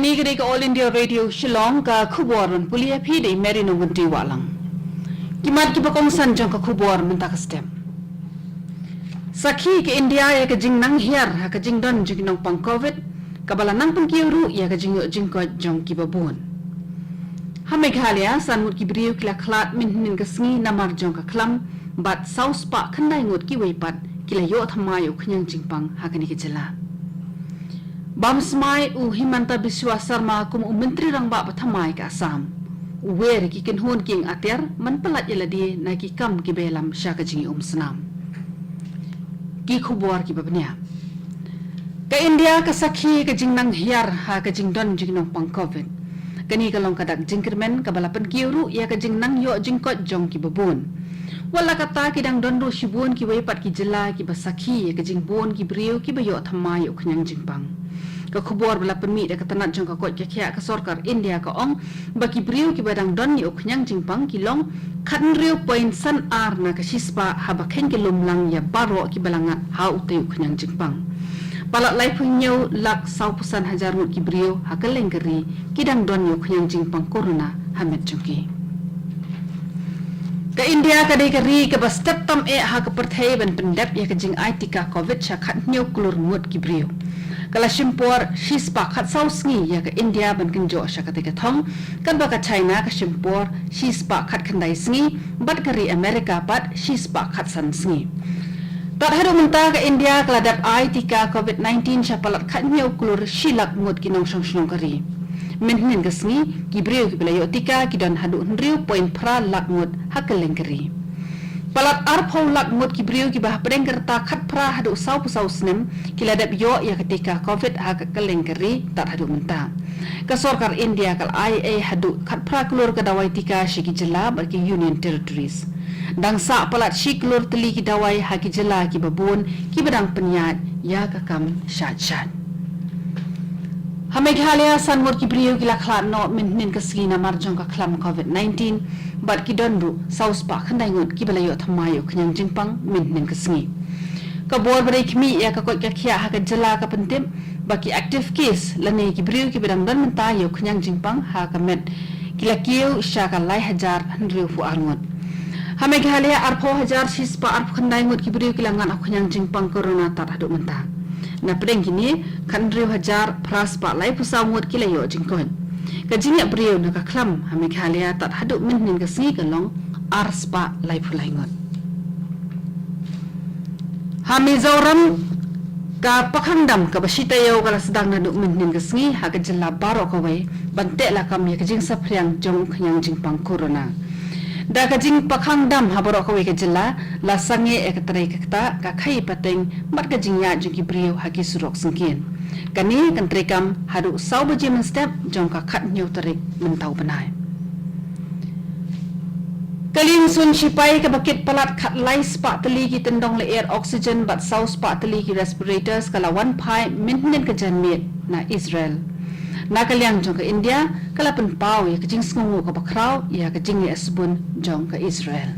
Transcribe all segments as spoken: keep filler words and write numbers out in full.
Kane ka dei ka All India Radio Shillong, ka khubor ban pule ïa phi da i Mary Nongkynrih Wahlang. Ki mat kiba kongsan jong ka khubor mynta ka step. Sakhi ka India ïa ka jingnang hiar ha ka jingdon jong ki nongpang covid, kaba la nang pynkiew ruh ïa ka jingïoh jingkoit jong kiba bun. Ha Meghalaya, san ngut ki briew ki la khlad mynhynnin ka sngi namar jong ka khlam, bad saw spah khyndai ngut kiwei pat ki la ïoh thymmai ïa u khñiang jingpang ha kane ka jylla. Bam smai u Himanta Biswa Sarma kum u Myntri Rangbah ba thymmai ka Assam. U wer ïa ki kynhun kieng atiar ban pyllait ïa lade na ki kam kiba ïalam sha ka jingïaumsnam. Ki khubor kiba bniah. Ka India ka sakhi ka jingnang hiar ha ka jingdon jong ki nongpang covid. Kane ka long ka dak jingkyrmen kaba la pynkiew ruh ïa ka jingnang ïoh jingkoit jong kiba bun. Wat la katta, ki dang don ruh shibun kiwei pat ki jylla kiba sakhi ïa ka jingbun ki briew kiba ïoh thymmai ïa u khñiang jingpang. Ka khubor ba la pynmih da ka tnat jong ka koit ka khiah ka sorkar India ka ong ba ki briew kiba dang don ïa u khñiang jingpang ki long khathynriew point san ar na ka shispah, haba kheiñ ka lum lang ïa baroh kiba la ngat ha utei u khñiang jingpang. Palat laiphew hynñiew lak sawphew san hajar ngut ki briew ha kylleng ka ri ki dang don ïa u khñiang jingpang corona ha met jong ki. Ka India ka dei ka ri kaba step tam eh ha ka pyrthei ban pyndep ïa ka jingai tika covid sha khathynñiew klur ngut ki briew. Ka la shim por shispah khatsaw sngi ïa ka India ban kynjoh sha katei ka thong, katba ka China ka shim por shispah khatkhyndai sngi, bad ka ri America pat shispah khatsan sngi. Tad haduh mynta ka India ka la dep ai tika covid nineteen sha palat khathynñiew klur shi lak ngut ki nongshong shnong ka ri. Mynhynnin ka sngi, ki briew kiba la ïoh tika ki don haduh hynriew point phra lak ngut ha kylleng ka ri. Palat arphew lak ngut ki briew kiba hapdeng ka rta khatphra haduh sawphew saw snem ki la dep ïoh ïa ka tika covid ha ka kylleng ka ri tad haduh mynta. Ka sorkar India ka la ai ei haduh khatphra klur ka dawai tika sha ki jylla bad ki Union Territories. Dang sah palat shi klur tylli ki dawai ha ki jylla kiba bun kiba dang pynïaid ïa ka kam shait shait. Ha Meghalaya, san ngut ki briew ki la khlad noh mynhynnin ka sngi namar jong ka khlam covid nineteen, bad ki don ruh saw spah khyndai ngut kiba la ïoh thymmai ïa u khñiang jingpang mynhynnin ka sngi. Ka bor ba dei khmih ïa ka koit ka khiah ha ka jylla ka pyntip ba ki active case lane ki briew kiba dang don mynta ïa u khñiang jingpang ha ka met ki la kiew sha ka lai hajar hynriewphew ar ngut. Ha Meghalaya, arphew hajar shispah arphew khyndai ngut ki briew ki la ngat ha u khñiang jingpang corona tad haduh mynta. Na pdeng kine, khathynriew hajar phra spah laiphew saw ngut ki la ïoh jingkoit. Ka jingïap briew na ka khlam ha Meghalaya tad haduh mynhynnin ka sngi ka long ar spah laiphew lai ngut. Ha Mizoram, ka pakhang dam kaba shi taïew ka la sdang naduh mynhynnin ka sngi ha ka jylla baroh kawei ban teh lakam ïa ka jingsaphriang jong u khñiang jingpang corona. Da ka jingpakhang dam ha baroh kawei ka jylla, la sangeh ïa ka trei ka ktah, ka khaïi pateng bad ka jingïaid jong ki briew ha ki surok syngkien. Kane kan treikam haduh saw baje mynstep jong ka khathynñiew tarik mynta u bnai. Ka liengsuiñ shipai kaba kit palat khatlai spah tylli ki tyndong lyer oxygen bad saw spah tylli ki respirators ka la wan phai mynhynnin ka janmiet na Israel. Na ka liang jong ka India, ka la pynpaw ïa ka jingsngewnguh kaba khraw ïa ka jingleh sbun jong ka Israel.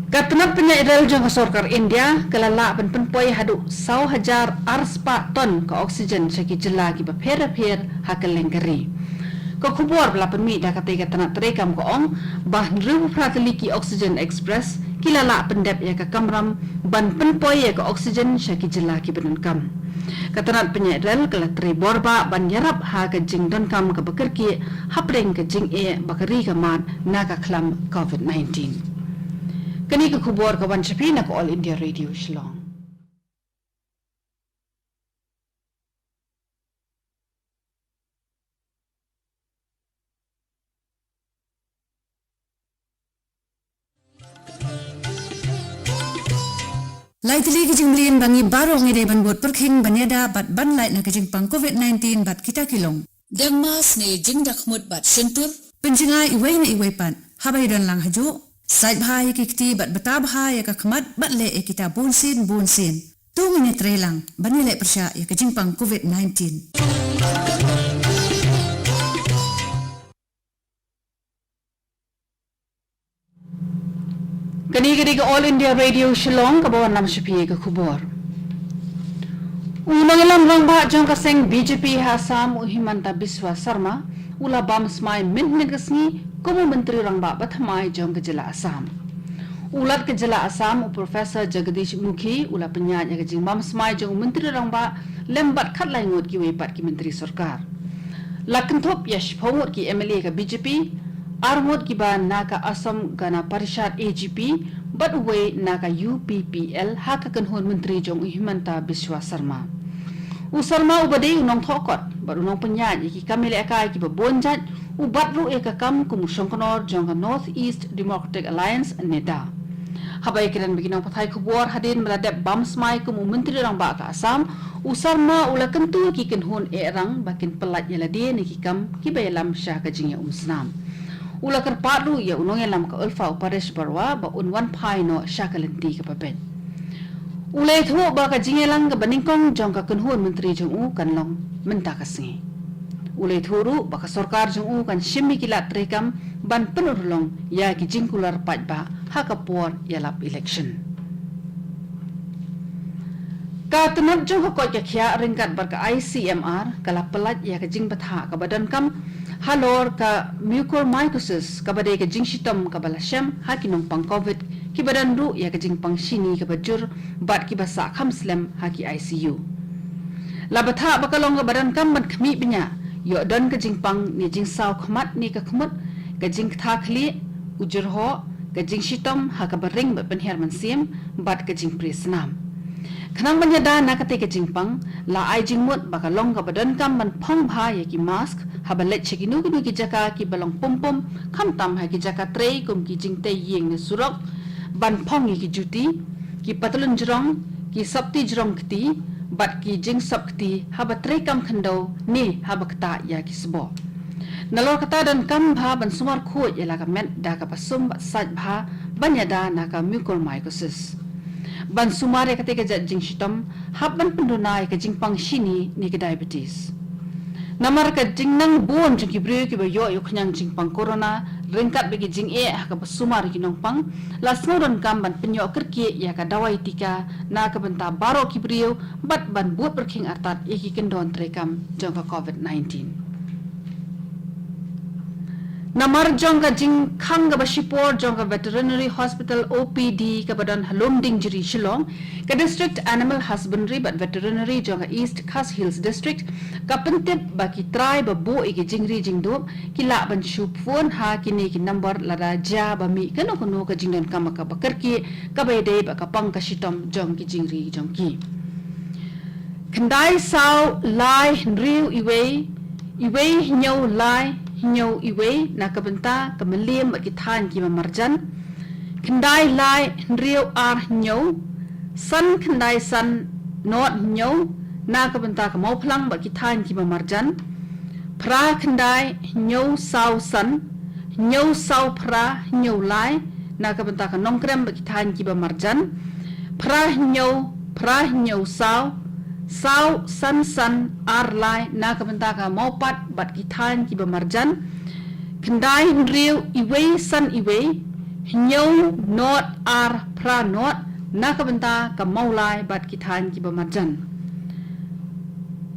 Ka tnat pynïaid rel jong ka sorkar India ka la lah ban pynpoi haduh saw hajar ar spah ton ka oxygen sha ki jylla kiba pher bapher ha kylleng ka ri. Ka khubor ba la pynmih da katei ka tnat treikam ka ong ba hynriewphew phra tylli ki oxygen express ki la lah pyndep ïa ka kamram ban pynpoi ïa ka oxygen sha ki jylla kiba donkam. Ka tnat pynïaid rel ka la trei bor bah ban ïarap ha ka jingdonkam kaba kyrkieh hapdeng ka jingeh ba ka ri ka mad na ka khlam covid nineteen. Kane ka khubor ka wan sha phi na ka All India Radio Shillong. Lai tylli ki jingmlien ba ngi baroh ngi dei ban bud pyrkhing ban ïada bad ban lait na ka jingpang covid nineteen bad kita ki long: deng mask ne jingdakhmut bad shyntur. Pynjngai iwei na iwei pat haba ïadon lang hajuh. Sait bha ïa ki kti bad bta bha ïa ka khmat bad leh ïa kita bunsien bunsien. To ngin ïatreilang ban ïaleh pyrshah ïa ka jingpang covid nineteen. Kane ka dei ka All India Radio Shillong kaba wanlam sha phi ïa ka khubor. U nongïalam rangbah jong ka seng B J P ha Assam, u Himanta Biswa Sarma, u la bam smai mynhynnin ka sngi kum u Myntri Rangbah bathymmai jong ka jylla Assam. U Lat ka jylla Assam, u Professor Jagadish Mukhi, u la pynïaid ïa ka jingbam smai jong u Myntri Rangbah lem bad khatlai ngut kiwei pat ki Myntri Sorkar. La kynthup ïa shiphew ngut ki M L A ka B J P, ar ngut kiba na ka Assam Gana Parishad, A G P, bad uwei na ka U P P L ha ka kynhun Myntri jong u Himanta Biswa Sarma. U Sarma uba dei u nongthoh kot bad u nongpynïaid ïa ki kam ïalehkai kiba bun jait, u bat ruh ïa ka kam kum u shongknor jong ka North East Democratic Alliance, NEDA. Haba ïakren bad ki nongpathai khubor hadien ba la dep bam smai kum u Myntri Rangbah ka Assam, u Sarma u la kyntu ïa ki kynhun eh rang ba kin pyllait ïa lade na ki kam kiba ïalam sha ka jingïaumsnam. U la kyrpad ruh ïa u nongïalam ka Ulfa, u Paresh Baruah, ba un wan phai noh sha ka lynti kaba beit. U la ïathuh ba ka jingïalang kaba nyngkong jong ka kynhun Myntri jong u kan long mynta ka sngi. U la ïathuh ruh ba ka sorkar jong u kan shim ïa ki lad treikam ban pynurlong ïa ki jingkular paidbah ha ka por ïalap election. Ka tnat jong ka koit ka khiah ryngkat bad ka I C M R ka la pyllait ïa ka jingbthah kaba donkam halor ka mucormycosis, kaba dei ka jingshitom kaba la shem ha ki nongpang Covid kiba don ruh ïa ka jingpang shini kaba jur bad kiba sah kham slem ha ki I C U. La bthah ba ka long kaba donkam ban khmih bniah ïoh don ka jingpang ne jingsaw khmat ne ka khmut, ka jingktha khlieh, u jyrhoh, ka jingshitom ha kaba ring bad pynhiar mynsiem, bad ka jingprie snam. Khnang ban ïada na katei ka jingpang, la ai jingmut ba ka long kaba donkam ban phong bha ïa ki mask haba leit sha kino kino ki jaka kiba long pum pum, khamtam ha ki jaka trei kum ki jingtei ïing ne surok, ban phong ïa ki juti, ki patlun jrong, ki sopti jrong kti, bad ki jingsop kti haba treikam khyndew ne haba ktah ïa ki sboh. Nalor kata, donkam bha ban sumar khuid ïa la ka met da kaba sum bad sait bha ban ïada na ka mucormycosis. Ban sumar ïa katei ka jait jingshitom, hap ban pynduna ïa ka jingpang shini ne ka diabetes. Namar ka jingnang bun jong ki briew kiba ïoh ïa u khñiang jingpang corona ryngkat bad ki jingeh ha kaba sumar ïa ki nongpang, la sngew donkam ban pynïoh kyrkieh ïa ka dawai tika na ka bynta baroh ki briew bad ban bud pyrkhing artat ïa ki kyndon treikam jong ka Covid nineteen. Namar jong ka jingkhang kaba shipor jong ka Veterinary Hospital, O P D, kaba don ha Lumdiengjri, Shillong, ka District Animal Husbandry bad Veterinary jong ka East Khasi Hills District ka pyntip ba ki trai ba buh ïa ki jingri jingdup ki lah ban shu phone ha kine ki number lada jia ba mih kano kano ka jingdonkam kaba kyrkieh kaba ïadei bad ka pang ka shitom jong ki jingri jong ki. Khyndai saw lai hynriew iwei, iwei hynñiew lai hynñiew iwei na ka bynta ka mylliam bad ki thaiñ kiba marjan. Khyndai lai hynriew ar hynñiew, san khyndai san nod hynñiew na ka bynta ka mawphlang bad ki thaiñ kiba marjan. Phra khyndai hynñiew saw san, hynñiew saw phra hynñiew lai na ka bynta ka nongkrem bad ki thaiñ kiba marjan. Phra hynñiew, phra hynñiew saw, saw san san ar lai na ka bynta ka mawpat bad ki thaiñ kiba marjan. Khyndai hynriew iwei san iwei, hynñiew nod ar phra nod na ka bynta ka mawlai bad ki thaiñ kiba marjan.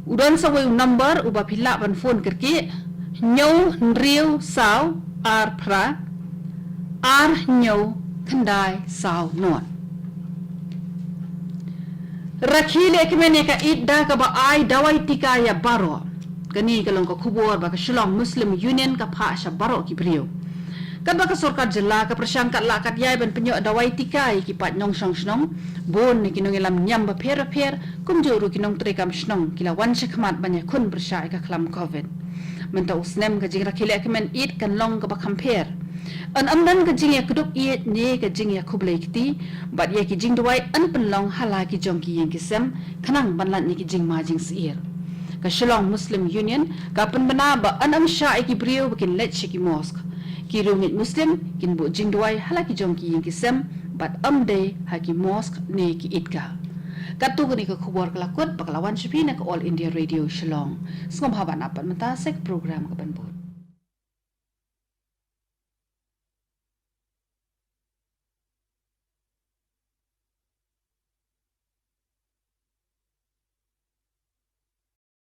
U don sa uwei u number uba phi lah ban phone kyrkieh, hynñiew hynriew saw ar phra, ar hynñiew khyndai saw nod. Rakhe lehkmen ïa ka Eid da kaba ai dawai tika ïa baroh. Kane ka long ka khubor ba ka Shillong Muslim Union ka phah sha baroh ki briew. Katba ka sorkar jylla ka pyrshang kat lah kat ïai ban pynïoh dawai tika ïa ki paid nongshong shnong, bun na ki nongïalam niam bapher bapher, kumjuh ruh ki nongtreikam shnong ki la wan shakhmat ban ïakhun pyrshah ïa ka khlam Covid. Mynta u snem ka jingrakhe lehkmen Eid kan long kaba kham pher. Yn ym don ka jingïakdup ïeit ne ka jingïakhublei kti, bad ïa ki jingduwai yn pynlong ha la ki jong ki ïing ki sem, khnang ban lait na ki jingma jingsyier. Ka Shillong Muslim Union ka pynbna ba yn ym shah ïa ki briew ba kin leit sha ki mosque. Ki riewngeit Muslim kin buh jingduwai ha la ki jong ki ïing ki sem, bad ym dei ha ki mosque ne ki idgah. Katto kane ka khubor ka la kut ba ka la wan sha phi na ka All India Radio Shillong. Sngewbha ban ap pat mynta sa ka program ka ban bud.